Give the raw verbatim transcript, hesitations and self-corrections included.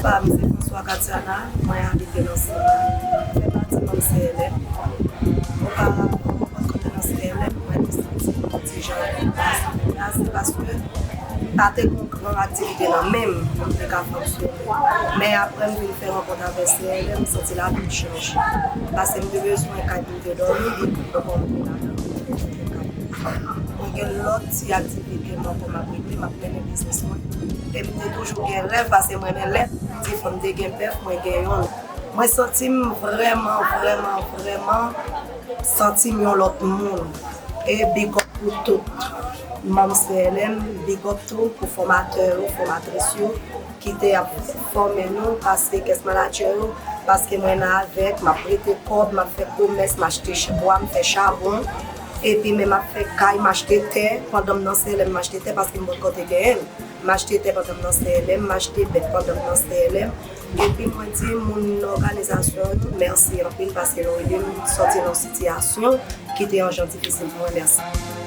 Pa m se François Katiana, mwen abite nan Sena. Mwen fè pati manm C L M. Oparavan, mwen pa t konn nan C L M, mwen te santi m yon ti jan anplas. Anplas, se paske m pa te gen gran aktivite nan men m pou m te ka fonksyone. Men apre m vin fè rankont avèk C L M, m santi lavi m chanje. Paske m te bezwen kay pou m te dòmi, gen tout bon pou m te ladan, m te bezwen kay. Mwen gen lòt ti aktivite m ankò m ap regle, m ap mennen biznis mwen. E m te toujou gen rèv, paske m renmen lèt. Ti fanm te gen bèf, mwen gen yonn. Mwen santi m vrèman, vrèman, vrèman santi m yon lòt moun. E big up pou tout manm C L M, big up tou pou fòmatè yo, fòmatris yo ki te ap fòme nou, paske kès manadjè yo, paske mwen nan avèk, m ap prete kòb, m ap fè komès, m achte ch- bwa, m fè chabon. Epi menm ap fè kay, m achte tè, pandan m nan C L M, m achte tè paske m potko te genyen l. M achte tè pandan m nan C L M, m achte bèt pandan m nan C L M. Epi mwen di moun nan òganizasyon yo, mèsi anpil paske nou ede m sòti nan yon sitiyasyon ki te yon jan difisil pou mwen. Mèsi.